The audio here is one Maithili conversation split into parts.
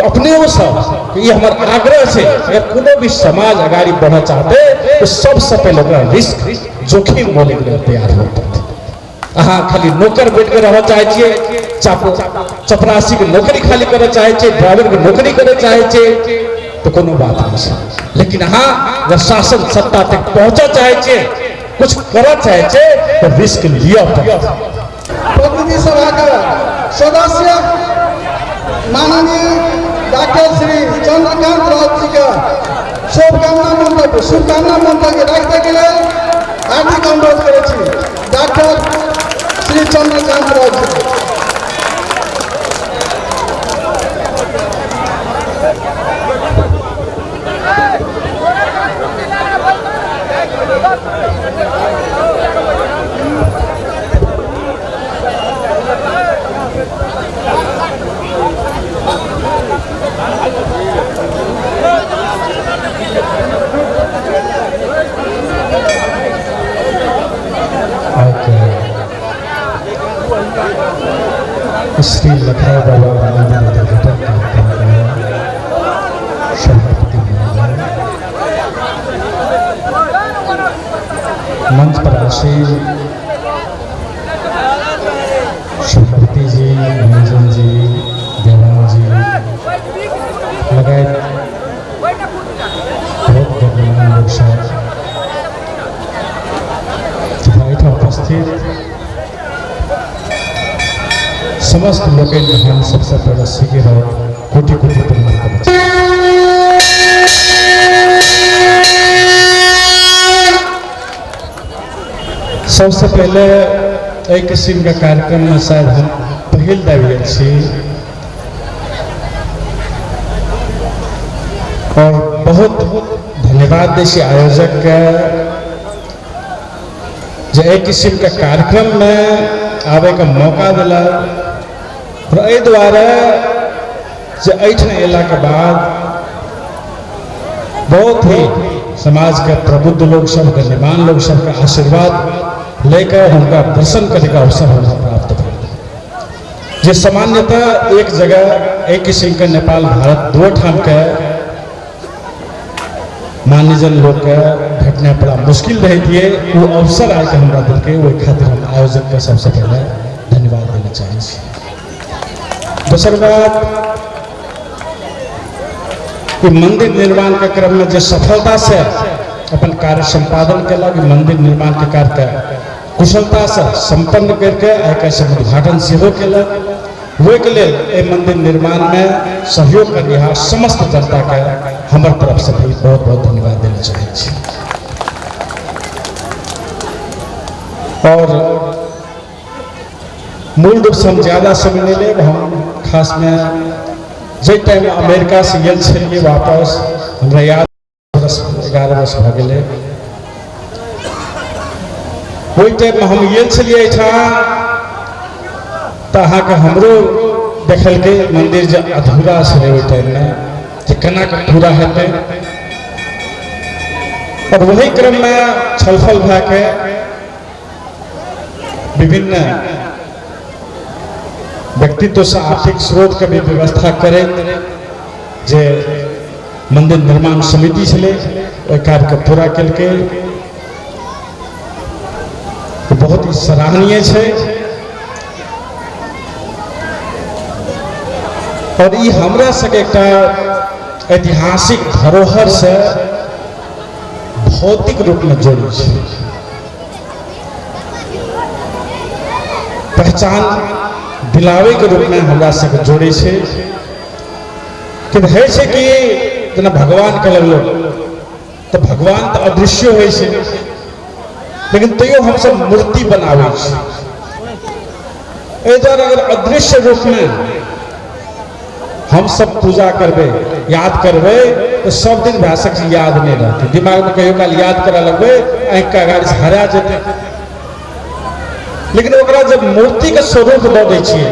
अपने सब ई हमर आग्रह छै, अगर कोनो भी समाज अगाडि बढ़ऽ चाहते तऽ सबसँ पहिले ओकरा रिस्क जोखिम मोलैके लेल तैयार होय पड़तै। अहाँ खाली नौकर बनि कऽ रहऽ चाहै छियै, चपरासीके नौकरी खाली करऽ चाहै छियै, ड्राइवरके नौकरी करऽ चाहै छियै तऽ कोनो बात नहि छै, लेकिन अहाँ अगर शासन सत्ता तक पहुँचऽ चाहै छियै, कुछ करऽ चाहै छियै तऽ रिस्क लिअ पड़त। प्रतिनिधि सभा के सदस्य माननीय डॉक्टर श्री चंद्रकांत राउत जी के शुभकामना मंतव्य राखै के लेल हार्दिक अनुरोध करै छी डॉक्टर श्री चंद्रकांत राउत जी। श्री लखा बाबा मंदिर उद्घाटन कार्यक्रम सभापति मंच पर आसीन सभापति जी, निरंजन जी, देवान जी लगायत बहुत गणमान्य लोग सब तथा एहिठाम उपस्थित समस्त लोकनि हम सबसे पहिले सीखे रहो कोटि कोटि प्रणाम करै छी। सबसे पहिले एहि किसिमके कार्यक्रममे शायद हम पहिल दाबि गेल छी और बहुत धन्यवाद दै छी आयोजकके जे एहि किसिमके कार्यक्रममे आबैके मौका देलक। और एहि दुआरे जे एहिठाम अयलाके बाद बहुत ही समाजके प्रबुद्ध लोग सब, गण्यमान लोग सबके आशीर्वाद लेकर हुनका दर्शन करैके अवसर हमरा प्राप्त भेल। जे सामान्यतः एक जगह एक किसिमके नेपाल भारत दो ठामके मान्यजन लोकके भेटनाइ बड़ा मुश्किल रहैत ये, वो अवसर आके हमरा देलकै, ओहि खातिर हम आयोजकके सबसे पहिले धन्यवाद देना चाहै छी। दोसर बात कि मंदिर निर्माण के क्रम में जे सफलता से अपन कार्य संपादन केलक, मंदिर निर्माण के कार्य के कुशलता से संपन्न करके आइ काल्हि उद्घाटन सेहो केलक, ओहिके लेल एहि मंदिर निर्माण में सहयोग करनिहार समस्त जनता के हमर तरफ से भी बहुत बहुत धन्यवाद देना चाहै छी। और मूल रूप से हम ज्यादा समय नहीं लेब, हम खास में जे टाइम अमेरिका से गेल छलियै वापस, हमरा याद 10-11 वर्ष भऽ गेलै, ओहि टाइममे हम गेल छलियै एहिठाम तऽ अहाँके हमरो देखलकै मन्दिर जे अधूरा छलै ओहि टाइममे, जे केना कऽ पूरा हेतै। और वही क्रममे छलफल भए के विभिन्न व्यक्तित्व से आर्थिक स्रोत के भी व्यवस्था करैत जे मंदिर निर्माण समिति छलै ओहि कार्यके पूरा केलकै, बहुत ही सराहनीय छै। और ई हमरा सबके एकटा ऐतिहासिक धरोहर से भौतिक रूप में जोड़ै छै, पहचान दिलावे के रूप में हमरा सबके जोड़ै छै। कि होइ छै कि जेना भगवान के लगलो तऽ भगवान तऽ अदृश्य होइ छै, लेकिन तैयो हमसब मूर्ति बनाबै छी। एहि दुआरे अगर अदृश्य रूप में हम सब पूजा करबै, याद करबै, तऽ सब दिन भए सकै छै याद नहि रहतै, दिमाग में कहियो काल याद करऽ लगबै आँखि के अगाड़ी से हरा जेतै। लेकिन ओकरा जब मूर्ति के स्वरूप दऽ दै छियै,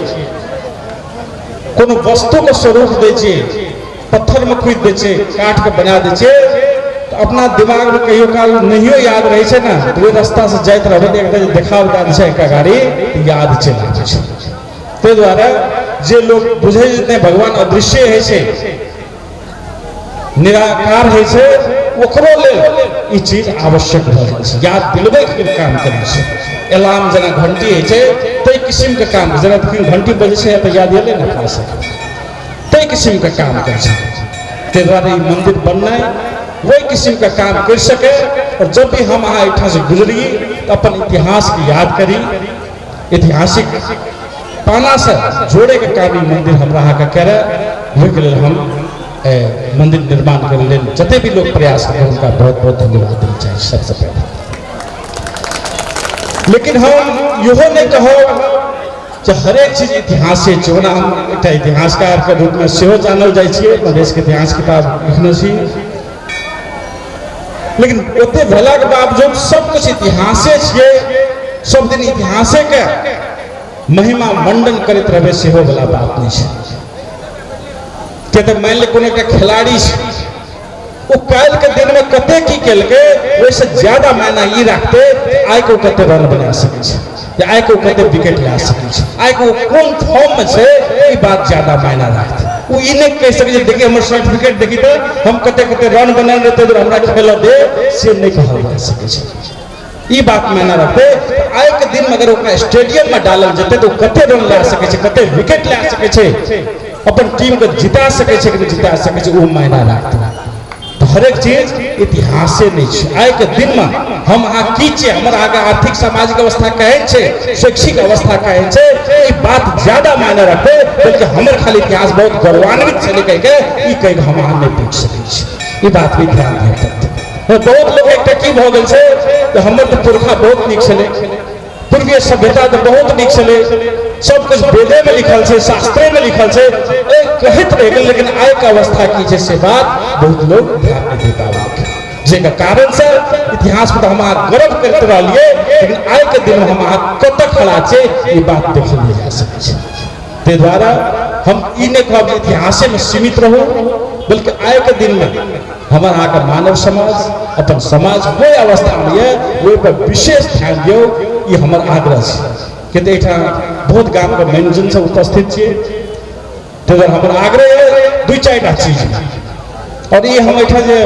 कोनो वस्तु के स्वरूप दै छियै, पत्थर में कुदि दै छियै, काठ के बना दै छियै, तऽ अपना दिमाग में कहियो काल नहियो याद रहै छै ने, तऽ ओहि रास्ता से जाइत रहबै तऽ एकटा जे देखाव दए दै छै आँखि के अगाड़ी, तऽ याद चलि आबै छै। ताहि दुआरे जे लोग बुझै जे नहि भगवान अदृश्य होइ छै, निराकार होइ छै, ओकरो लेल ई चीज आवश्यक भऽ जाइ छै। याद दिलबै के काम करै छै। अलार्म जेना घंटी होइ छै ताहि किसिमके काम, जेना घंटी बजै छै तऽ याद एलै ने अपना सबके, ताहि किसिमके काम करै छै। ताहि दुआरे ई मंदिर बननाइ ओहि किसिमके काम करि सकै। और जब भी हम अहाँ एहिठाम से गुजरी तऽ अपन इतिहासके याद करी, ऐतिहासिक पाना से जोड़े के काम ई मंदिर हमरा अहाँके करे। ओहिके लेल हम मंदिर निर्माण के लेल जते भी लोग प्रयास करे उनका बहुत बहुत धन्यवाद देना चाही सबसे पहले। लेकिन हम इहो नहीं कहब जे हरेक चीज इतिहासे छै। ओना हम एकटा इतिहासकार के रूप में सेहो जानल जाइ छियै, मधेश के इतिहास किताब लिखने छी, लेकिन ओते भेलाके बावजूद सब कुछ इतिहासे छियै, सब दिन इतिहासे के महिमा मंडन करैत रहबै सेहो वाला बात नहीं छै। किया तऽ मानि लिअ कोनो एकटा खिलाड़ी छै, ओ काल्हि के दिन में कते की केलकै ओहिसँ ज्यादा मायना ई राखतै आइ के ओ कते रन बना सकै छै, या आइ के ओ कते विकेट लए सकै छै, आइ के ओ कोन फॉर्म में छै, ई बात ज्यादा मायना राखतै। ओ ई नहि कहि सकै छै देखिए हमर सर्टिफिकेट देखी तऽ हम कते कते रन बना रहते तऽ हमरा खेलऽ दे, से नहि कहल जा सकै छै। ई बात मायना रखतै आइ के दिन में अगर ओकरा स्टेडियम में डालल जेतै तऽ ओ कते रन लए सकै छै, कते विकेट लए सकै छै, अपन टीम के जिता सकै छै कि नहि जिता सकै छै, ओ मायना राखतै। तऽ हरेक चीज इतिहासे नहि छै। आइ के दिन में हम अहाँ की छियै, हमर अहाँके आर्थिक सामाजिक अवस्था केहन छै, शैक्षिक अवस्था केहन छै, ई बात ज्यादा मायना रखतै, बल्कि हमर खाली इतिहास बहुत गौरवान्वित छलै कहिके ई कहिके हम अहाँ नहि पूछि सकै छी। ई बात भी ध्यान दिअ पड़तै। बहुत लोग एकटा की भऽ गेल छै जे हमर तऽ पुरखा बहुत नीक छलै, पूर्वीय सभ्यता तऽ बहुत नीक छलै, सब कुछ वेदे में लिखल छै, शास्त्रे में लिखल छै, कहैत रहि गेल, लेकिन आइ के अवस्था की छै से बात बहुत लोग ध्यान नहि दे पाबै, जेकर कारण से इतिहास पर हम अहाँ गर्व करैत रहलियै, लेकिन आइ के दिन हम अहाँ कतऽ खड़ा छै ई बात देखल नहि जा सकै छै। ताहि दुआरे हम ई नहि कहब जे इतिहासे में सीमित रहू, बल्कि आइ के दिन में हमर अहाँके मानव समाज, अपन समाज कोई अवस्था में यऽ ओहि पर विशेष ध्यान दियौ, ई हमर आग्रह छै। किया तऽ एहिठाम बहुत गामके मैनजन सब उपस्थित छियै, ताहि दुआरे हमर आग्रह यऽ दू चारिटा चीज। और ई हम एहिठाम जे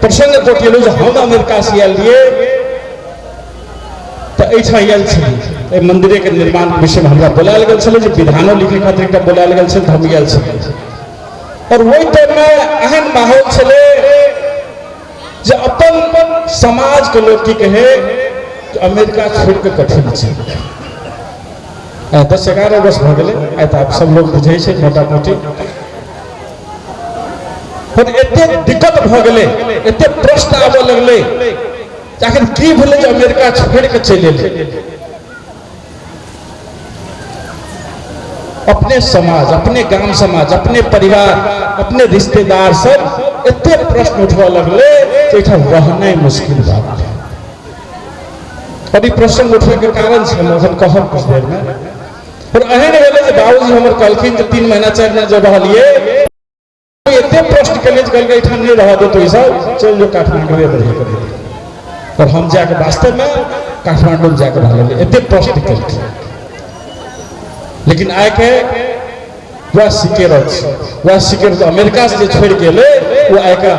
प्रसंग कोटिएलहुँ जे हम अमेरिका से आयल रहियै तऽ एहिठाम आयल छलियै, एहि मंदिरेके निर्माणके विषयमे हमरा बोलायल गेल छलै, जे विधानो लिखै खातिर एकटा बोलायल गेल छलै, तऽ हम आयल छलियै। और ओहि टाइममे एहन माहौल छलै जे अपन समाजके लोक की कहै कि अमेरिका छोड़िके कठिन छै। 10-11 वर्ष भऽ गेलै, आइ तऽ आब सब लोग बुझै छै मोटा मोटी। पर एते दिक्कत भऽ गेलै, एते प्रश्न आबऽ लगलै, आखिर की भेलै जे अमेरिका छोड़ि कऽ चलि एलै। अपने समाज, अपने गाम समाज, अपने परिवार, अपने रिश्तेदार सब एते प्रश्न उठबऽ लगलै जे एहिठाम रहनाइ मुश्किल भऽ गेलै। और ई प्रश्न उठबैके कारण छै, हम एखन कहब किछु देरमे। पर एहन भेलै जे बाबूजी हमर कहलखिन जे 3 महीना 4 महीना जब रहलियै, एते प्रश्न केलियै जे कहलकै एहिठाम नहि रहऽ देतौ ई सब, चलि जो काठमांडुए बढ़िया करि। पर हम जाके वास्तवमे काठमांडू जाके रहलियै, एते प्रश्न केलखिन। लेकिन आइ के वएह सिकेरत छै, वएह सिकेरत अमेरिका से जे छोड़ि के एलै, ओ आइ के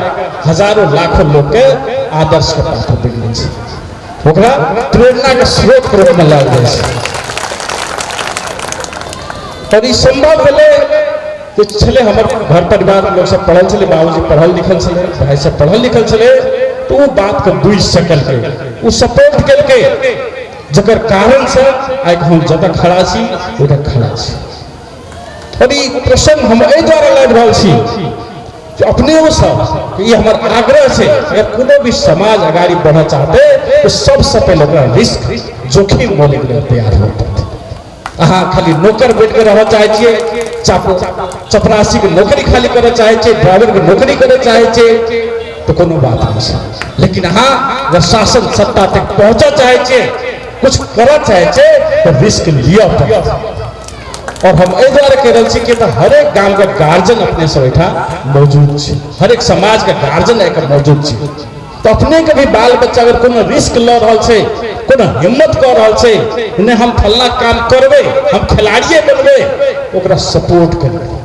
हजारों लाखों लोग के आदर्श के पात्र बनि गेल छै, ओकरा प्रेरणा के स्रोत के रूप में लायल जाइ छै। और ई संभव भेलै जे छलै हमर घर परिवार लोग सब पढ़ल छलै, बाबूजी पढ़ल लिखल छलै, भाई सब पढ़ल लिखल छलै, तऽ ओ बात के बुझि सकलकै, ओ सपोर्ट केलकै, जकर कारण से आइ हम जतऽ खड़ा छी ओतऽ खड़ा छी। और ई प्रसंग हम एहि दुआरे लाबि रहल छी जे अपने सब ई हमर आग्रह छै, अगर कोनो भी समाज अगाड़ी बढ़ऽ चाहतै तऽ सबसँ पहिले ओकरा रिस्क जोखिम मोलैके लेल तैयार हुअ पड़तै। अहाँ खाली नौकर बनि कऽ रहऽ चाहै छियै, चपरासीके नौकरी खाली करऽ चाहै छियै, ड्राइवरके नौकरी करऽ चाहै छियै, तऽ कोनो बात नहि छै। लेकिन अहाँ अगर शासन सत्ता तक पहुँचऽ चाहै छियै, कुछ करऽ चाहै छियै, तऽ रिस्क लिअ पड़त। और हम एहि दुआरे कहि रहल छी कि तऽ हरेक गामके गार्जियन अपने सब एहिठाम मौजूद छै, हरेक समाजके गार्जियन एहिठाम मौजूद छै, तऽ अपनेके भी बाल बच्चा अगर कोनो रिस्क लऽ रहल छै, कोनो हिम्मत कऽ रहल छै, नहि हम फल्लाँ काम करबै, हम खिलाड़िए बनबै, ओकरा सपोर्ट करियौ,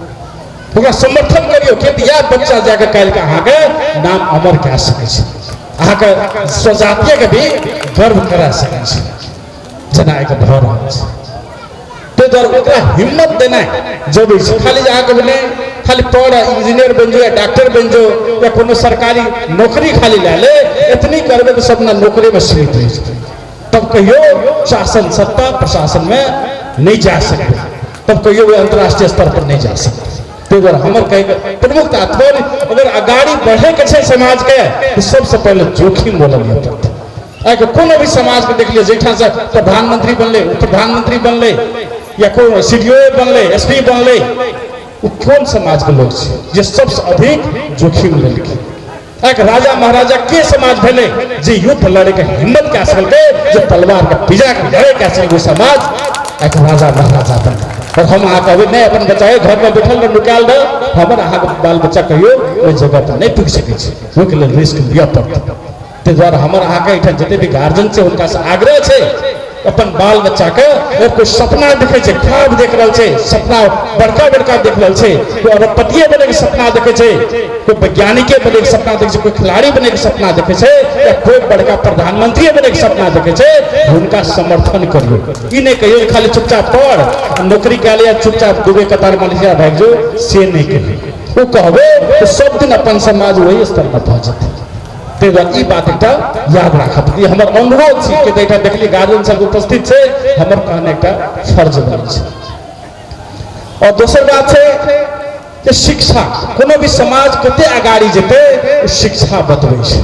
ओकरा समर्थन करियौ, कियाकि इएह बच्चा जाके काल्हिके अहाँके नाम अमर कए सकै छै, अहाँके स्वजातीयके भी गर्व करा सकै छै, जेना आइके भऽ रहल छै। ताहि दुआरे ओकरा हिम्मत देनाइ जरूरी छै। खाली जे अहाँके नहि खाली पढ़ इंजीनियर बनि जाओ या डॉक्टर बनि जाओ या कोनो सरकारी नौकरी खाली लए ले, एतनी करबै तऽ सब नौकरीमे सीमित रहि जेतै, तब कहियो शासन सत्ता प्रशासनमे नहि जा सकबै, तब कहियो अंतर्राष्ट्रीय स्तर पर नहि जा सकबै। ताहि दुआरे हमर कहैके प्रमुख तात्पर्य, अगर अगाड़ी बढ़ैके छै समाजके तऽ सबसँ पहिले जोखिम मोल लिअ पड़तै। आइके कोनो भी समाजके देख लिअ, जाहिठामसँ प्रधानमंत्री बनलै, उप प्रधानमंत्री बनलै, या कोनो सी डी ओ बनलै, एस पी बनलै, ओ कोन समाजके लोक छै जे सबसँ अधिक जोखिम लेलखिन? आइके राजा महाराजा के समाज भेलै जे युद्ध लड़ैके हिम्मत कए सकलकै, जे तलवारके पिजाके लड़ै कए सकलै, ओ समाज आइके राजा महाराजा बनलै। और हम अहाँ कहबै नहि अपन बच्चा घरमे बैठल रह, नुकायल रह, हमर अहाँके बाल बच्चा कहियो ओहि जगह पर नहि पुगि सकै छै, ओहिके लेल रिस्क लिअ पड़तै। ताहि दुआरे हमर अहाँके एहिठाम जते भी गार्जियन छै हुनकासँ आग्रह छै, अपन बाल बच्चाके अगर कोइ सपना देखै छै, ख्वाब देख रहल छै, सपना बड़का बड़का देख रहल छै, कोइ अरबपतिये बनैके सपना देखै छै, कोइ वैज्ञानिके बनैके सपना देखै छै, कोइ खिलाड़ी बनैके सपना देखै छै, या कोइ बड़का प्रधानमंत्री बनैके सपना देखै छै, हुनका समर्थन करियौ। ई नहि कहियौ जे खाली चुपचाप पढ़, नौकरी कए ले, चुपचाप दुबई कतार मलेशिया भागि जो, से नहि कहियौ। ओ कहबै तऽ सब दिन अपन समाज ओहि स्तर पर पहुँचतै। ताहि दुआरे ई बात एकटा याद राखब, ई हमर अनुरोध छी कि एकटा देखली गार्जियन सब उपस्थित छै, हमर कहने एकटा फर्ज बनै छै। और दोसर बात छै जे शिक्षा, कोनो भी समाज कते अगाड़ी जेतै ओ शिक्षा बतबै छै।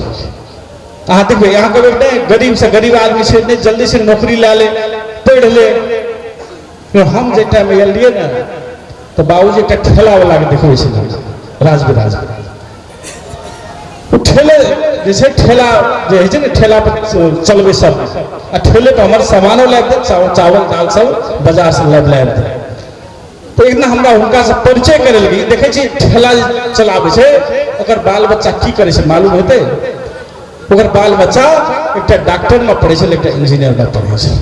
अहाँ देखबै, अहाँ कहबै नहि गरीब से गरीब आदमी छै, नहि जल्दी से नौकरी लए ले, पढ़ि ले। हम जे टाइम एलियै ने तऽ बाबूजी एकटा ठेलावलाके देखबै छलै राजविराज, ओ ठेले जे छै, ठेला जे होइ छै ने, ठेला पर चलबै सब, आ ठेले पर हमर सामानो लाबि देत, चावल दाल सब बाजारसँ लाबि लाबि देत। तऽ एक दिन हमरा हुनकासँ परिचय करै लगी, देखै छी ठेला जे चलाबै छै ओकर बाल बच्चा की करै छै मालूम हेतै? ओकर बाल बच्चा एकटा डॉक्टरमे पढ़ै छलै, एकटा इंजीनियरमे पढ़ै छलै।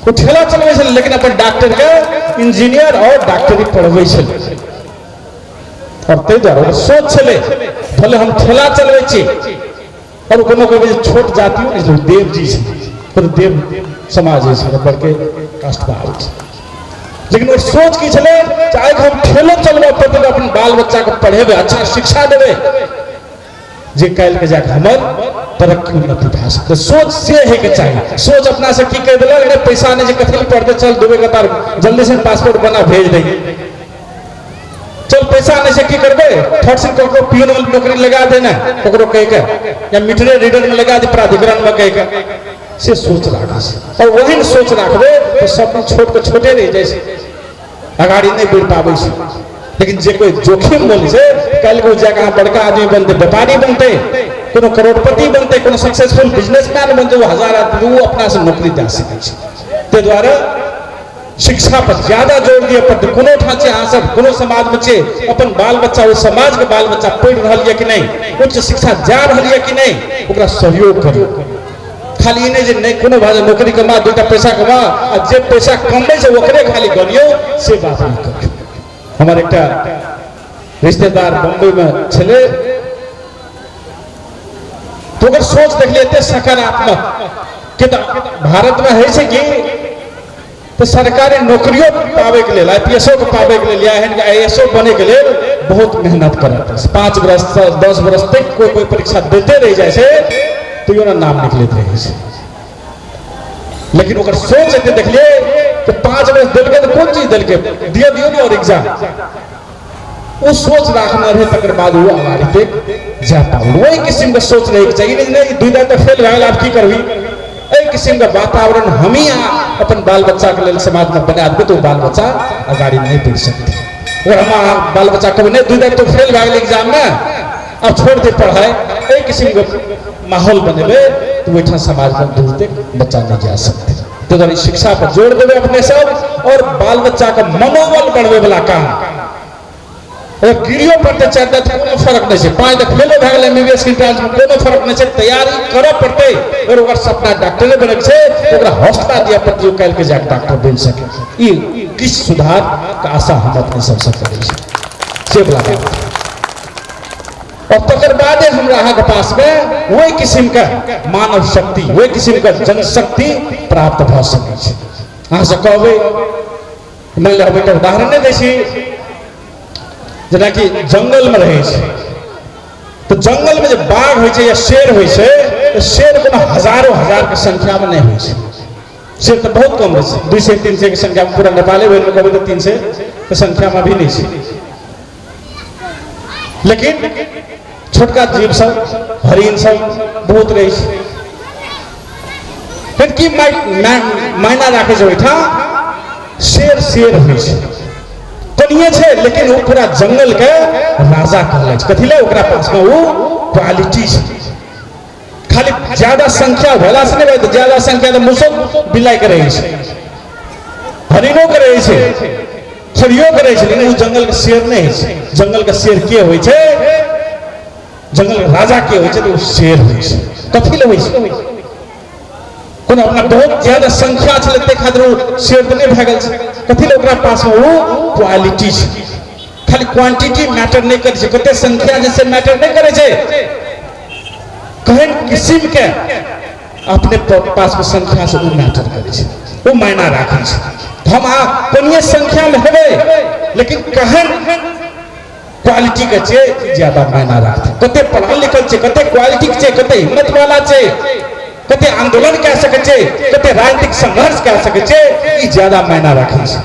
ओ ठेला चलबै छलै लेकिन अपन डॉक्टरके इंजीनियर आओर डॉक्टरी पढ़बै छलै। और ताहि दुआरे ओकर सोच छलै भले हम ठेला चलबै छी, और कोनो कहबै जे छोट जातियो नहि छै, देव जी छै, कोनो देव समाज होइ छै, बड़के कास्टमे आबै छै, लेकिन ओकर सोच की छलै चाहे हम ठेलो चलबऽ पड़तै तऽ अपन बाल बच्चाके पढ़ेबै, अच्छा शिक्षा देबै, जे काल्हिके जाके हमर तरक्की उन्नति भए सकतै। सोच से होइके चाही। सोच अपना से की कहि देलक, अरे पैसा नहि छै कथी लए पढ़तै, चल दुबई कतार जल्दी से पासपोर्ट बना भेज दही, चल पैसा नहीं से की करबै, थर्ड से ककरो पियून में नौकरी लगा देना ककरो कह के, या मीटरे रीडर में लगा दे प्राधिकरण में कह के, से सोच राखै छै। और वही सोच राखबै तो सब छोट के छोटे रहि जाइ छै, अगाड़ी नहीं बढ़ि पाबै छै। लेकिन जे कोई जोखिम बोलै छै, काल्हि को जाके अहाँ बड़का आदमी बनतै, व्यापारी बनतै, कोनो करोड़पति बनतै, कोनो सक्सेसफुल बिजनेसमैन बनतै, ओ हजार आदमी ओ अपना से नौकरी दए सकै छै। ताहि दुआरे शिक्षा पर ज्यादा जोर दिअ पड़तै। कोनो ठाम छै अहाँ सब कोनो समाज में छै, अपन बाल बच्चा ओहि समाज के बाल बच्चा पढ़ि रहल यऽ कि नहि, उच्च शिक्षा जा रहल यऽ कि नहि, ओकरा सहयोग करू। खाली ई नहि जे नहि कोनो भाषा नौकरी कमा, दूटा पैसा कमा, आ जे पैसा कमबै छै ओकरे खाली गनियौ, से बात नहि करू। हमर एकटा रिश्तेदार बम्बई में छलै, तो ओकर सोच देखलियै एते सकारात्मक कि तऽ भारत में होइ छै कि तो सरकारी नौकरियों पावे के लेल, आईपीएसओ के पावे के लेल या एहन आईएएसओ बने के लेल बहुत मेहनत करऽ पड़ै। 5 बरस 10 बरस तक कोई कोई परीक्षा देते रहि जाइ छै तैयो ना नाम निकलैत रहै छै। लेकिन ओकर सोच एते देखलियै कि 5 बरस देलकै तऽ कोन चीज देलकै, दिअ दियौ ने और एग्जाम, ओ सोच राखने रहे, तकर बाद ओ अगाड़ी तक जा पाबल। ओहि किस्म के सोच रहैके चाही, नहीं नहीं दुई दाँत फेल भए गेल आब की करबी, एहि किस्म के वातावरण हम ही अपन बाल बच्चा के लेल समाज में बना देबै तो बाल बच्चा अगाड़ी नहीं बढ़ि सकतै। अगर हम बाल बच्चा कहबै नहीं दुई दाँत तो फेल भए गेल एग्जाम में अब छोड़ दे पढ़ाई, एहि किस्म के माहौल बनेबै तो ओहिठाम समाज में दूर तक बच्चा नहीं जा सकतै। ताहि दुआरे शिक्षा पर जोर देबै अपने सब, और बाल बच्चा के मनोबल बढ़बै वाला काम, अगर गिरियो पड़तै 4 टा तऽ कोनो फर्क नहि छै, 5 टा फेलो भए गेलै एमबीबीएस के एंट्रेंस में कोनो फर्क नहि छै, तैयारी करऽ पड़तै। अगर ओकर सपना डॉक्टरे बनैके छै तऽ ओकरा हौसला दिअ पड़तै ओ काल्हिके जाके डॉक्टर बनि सकै। ई किछु सुधार के आशा हम अपने सबसँ करै छी, से वला बात। और तकर बादे हमरा अहाँके पासमे ओहि किसिमके मानव शक्ति, ओहि किसिमके जनशक्ति प्राप्त भऽ सकै छै। अहाँ सब कहबै, मानि लिअ हम एकटा उदाहरण दै छी, जेनाकि जंगलमे रहै छै तऽ जंगलमे जे बाघ होइ छै या शेर होइ छै, तऽ शेर कोनो हजारो हजारके संख्यामे नहि होइ छै, शेर तऽ बहुत कम होइ छै, 200-300 के संख्यामे, पूरा नेपाले भरिमे कहबै तऽ 300 के संख्यामे भी नहि छै। लेकिन छोटका जीव सब, हरिण सब बहुत रहै छै। फिर की मायना राखै छै ओहिठाम, शेर शेर होइ छै, कनिए छै लेकिन ओ पूरा जंगल के राजा कहलै छै। कथी लए? ओकरा पासमे ओ क्वालिटी छै। खाली ज्यादा संख्या भेला से नहि भेल, ज्यादा संख्या तऽ मुसो बिलाइ के रहै छै, हरिणो के रहै छै, छड़ियो के रहै छै, लेकिन ओ जंगल के शेर नहि होइ छै। जंगल के शेर के होइ छै, जंगल के राजा के होइ छै, तऽ ओ शेर होइ छै। कथी लए होइ छै? कोनो अपना बहुत ज्यादा संख्या छलै ताहि खातिर ओ शेर तऽ नहि भए गेल छै। कथी लए? ओकरा पासमे ओ क्वालिटी छै। खाली क्वांटिटी मैटर नहि करै छै, कते संख्या छै से मैटर नहि करै छै, केहन किसिमके अपने पासमे संख्या से ओ मैटर करै छै, ओ मायना राखै छै। हम अहाँ कनिए संख्यामे हेबै लेकिन केहन क्वालिटी के छै ज्यादा मायना राखतै, कते पढ़ल लिखल छै, कते क्वालिटी के छै, कते हिम्मत वाला छै, कते आंदोलन कए सकै छै, कते राजनीतिक संघर्ष कए सकै छै, ई ज्यादा मायना राखै छै।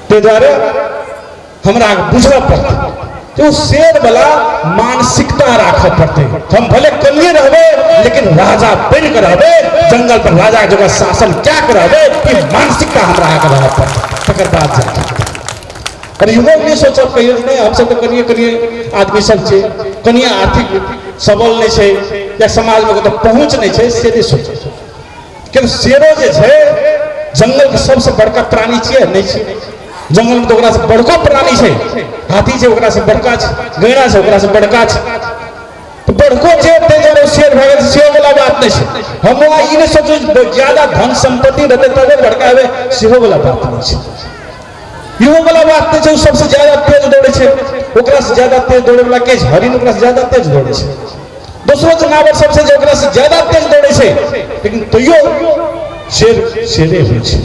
ताहि दुआरे हमरा बुझऽ पड़तै ओ शेर वाला मानसिकता राखऽ पड़तै। हम भले कनिए रहबै लेकिन राजा बनि कऽ रहबै, जंगल पर राजा जगह शासन कए कऽ रहबै, ई मानसिकता हमरा अहाँके रहऽ पड़तै, तकर बाद जाके। और इहो नहि सोचब कहियो नहि, हमसब तऽ कनिए कनिए आदमी सब छै, कनिए आर्थिक सबल नहि छै या समाजमे कतौ पहुँच नहि छै, से नहि सोचब। कियाकि शेरो जे छै जंगलके सबसँ बड़का प्राणी छियै, नहि छियै? जंगलमे तऽ ओकरासँ बड़को प्राणी छै, हाथी छै ओकरासँ बड़का छै, गैंडा छै ओकरासँ बड़का छै, तऽ बड़को छै ताहि दुआरे शेर भए गेल, सेहो वला बात नहि छै। हम ई नहि सोचू ज्यादा धन सम्पत्ति रहतै तबे बड़का हेबै, सेहो वला बात नहि छै। इहो वला बात नहि छै ओ सबसँ ज्यादा तेज दौड़ै छै, ओकरासँ ज्यादा तेज दौड़ै वला के छै? हरिण ओकरासँ ज्यादा तेज दौड़ै छै, दोसरो जनावर सब छै जे ओकरासँ ज्यादा तेज दौड़ै छै, लेकिन तैयो शेर शेरे होइ छै।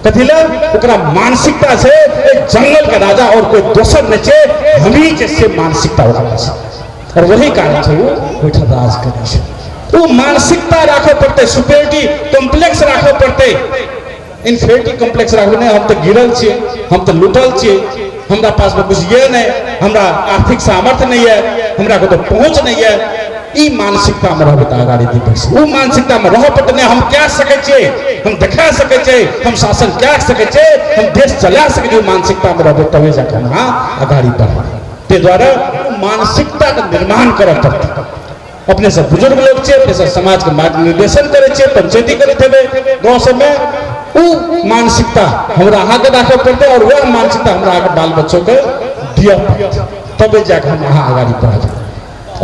कथी लए? ओकरा मानसिकता छै एहि जंगल के राजा और कोई दोसर नहि छै, हमही छै, से मानसिकता ओकरा छै, और वही कारण छै ओ ओहिठाम राज करै छै। ओ मानसिकता राखऽ पड़तै, सुपेरिटी कॉम्प्लेक्स राखऽ पड़तै, इन्फेरिटी कॉम्प्लेक्स राखू नहि, हम तऽ गिरल छियै, हम तऽ लुटल छियै, हमरा पासमे कुछ ये नहि, हमरा आर्थिक सामर्थ्य नहि यऽ, हमरा कतौ पहुँच नहि यऽ, ई मानसिकतामे रहबै तऽ अगाड़ी नहि बढ़ि सकै। ओ मानसिकतामे रहऽ पड़तै, नहि हम कए सकै छियै, हम देखा सकै छियै, हम शासन कए सकै छियै, हम देश चला सकै छियै, ओ मानसिकतामे रहबै तबे जाकऽ हम अहाँ अगाड़ी बढ़बै। ताहि दुआरे ओ मानसिकताके निर्माण करऽ पड़तै। अपने सब बुजुर्ग लोग छियै, अपने सब समाजके मार्गनिर्देशन करै छियै, पंचायती करैत हेबै गाँव सबमे, ओ मानसिकता हमरा अहाँके राखऽ पड़तै और वएह मानसिकता हमरा अहाँके बाल बच्चोके दिअ पड़तै, तबे जाकऽ हम अहाँ अगाड़ी बढ़बै।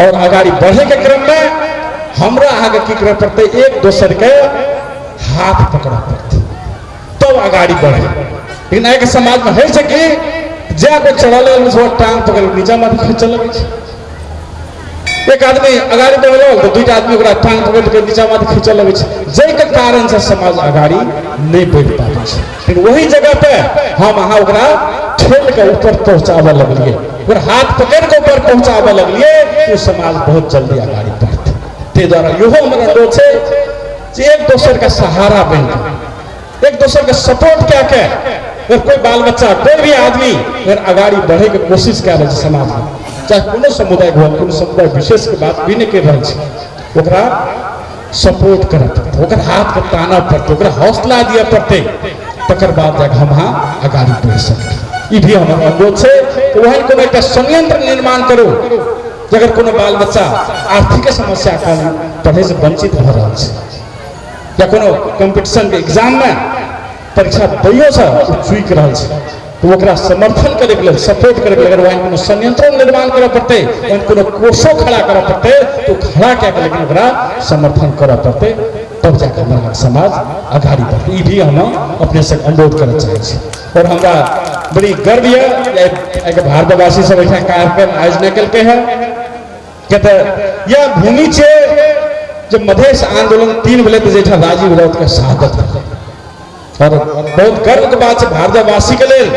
और अगाड़ी बढ़ैके क्रममे हमरा अहाँके की करऽ पड़तै? एक दोसरके हाथ पकड़ऽ पड़तै तब अगाड़ी बढ़ै। लेकिन आइके समाजमे होइ छै कि जा कोइ चढ़ल टांग पकड़ नीचा माथ खींचऽ लगै छै, एक आदमी अगाड़ी बढ़ल तऽ दुईटा आदमी ओकरा टांग पकड़ के नीचा माथ खींचऽ लगै छै, जाहिके कारण से समाज अगाड़ी नहि बढ़ि पाबै छै। लेकिन वही जगह पे हम अहाँ ओकरा ठेल के ऊपर पहुँचाबऽ लगलियै, ओकर हाथ पकड़ के ऊपर पहुँचाबऽ लगलियै, ओ समाज बहुत जल्दी अगाड़ी बढ़तै। ताहि दुआरे इहो हमर अनुरोध छै जे एक दोसरके सहारा बनि के, एक दोसरके सपोर्ट कए के अगर कोई बाल बच्चा कोई भी आदमी अगर अगाड़ी बढ़े के कोशिश कए रहल छै समाजमे, चाहे कोनो समुदाय हो, कोनो समुदाय विशेष के बात भी नहि करि रहल छै, ओकरा सपोर्ट करऽ पड़तै, ओकर हाथके तानऽ पड़तै, ओकरा हौसला दिअ पड़तै, तकर बाद जाके हम अहाँ अगाड़ी बढ़ि सकबै। ई भी हमर अनुरोध छै कि ओहन कोनो एकटा संयंत्र निर्माण करू जे अगर कोनो बाल बच्चा आर्थिक समस्या कारण पढ़ैसँ वंचित भऽ रहल छै या कोनो कॉम्पिटिशनके एग्जाममे परीक्षा दैयोसँ ओ चूकि रहल छै, तऽ ओकरा समर्थन करैके लेल, सपोर्ट करैके लेल अगर ओहन कोनो संयंत्रो निर्माण करऽ पड़तै, ओहन कोनो कोषो खड़ा करऽ पड़तै, तऽ ओ खड़ा कए कऽ लेकिन ओकरा समर्थन करऽ पड़तै, तब जाके हमर समाज अगाड़ी बढ़तै। ई भी हम अपने से अनुरोध करऽ चाहै छी। और हमरा बड़ी गर्व यऽ आइके भारतवासी सब एहिठाम कार्यक्रम आयोजन केलकै हँ, किया तऽ यह भूमि छै जे मधेश आंदोलन 3 भेलै तऽ जाहिठाम राजीव राउत के शहादत भेलै। और बहुत गर्व के बात छै भारतवासी के लेल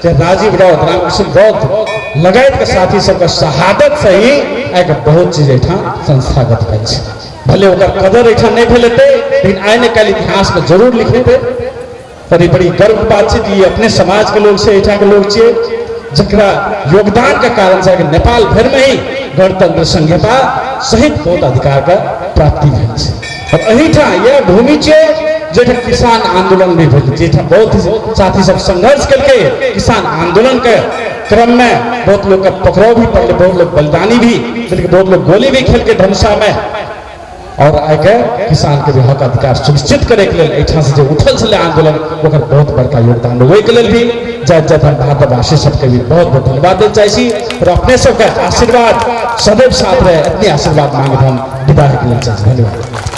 जे राजीव राउत, रामकृष्ण राउत लगायत के साथी सबके शहादत से ही आइके बहुत चीज एहिठाम संस्थागत भेल छै। भले ओकर कदर एहिठाम नहि भेल हेतै, लेकिन आइ ने काल्हि इतिहास में जरूर लिखेतै। पर ई बड़ी गर्व के बात छै कि ई अपने समाज के लोग छै, एहिठाम के लोग छियै, जकरा योगदान के कारण से आइके नेपाल भरि में ही गणतंत्र संहिता सहित बहुत अधिकार के प्राप्ति भेल छै। और एहिठाम यह भूमि छै जाहिठाम किसान आंदोलन भी भेल, जाहिठाम बहुत साथी सब संघर्ष केलकै। किसान आंदोलन के क्रम में बहुत लोग के पकड़ाव भी पड़ले, बहुत लोग बलिदानी भी देलकै, बहुत लोग गोली भी खेलकै धनुषा में। और आइ के किसान के भी हक अधिकार सुनिश्चित करे के लेल एहिठाम से जे उठल छलै आंदोलन, ओकर बहुत बड़का योगदान। ओहिके लेल भी जाइत जाइत हम भारतवासी सबके भी बहुत बहुत धन्यवाद दै चाहै छी और अपने सबके आशीर्वाद सदैव साथ रहे, इतनी आशीर्वाद मांगैत हम विदा होइके लेल चाहै छी। धन्यवाद।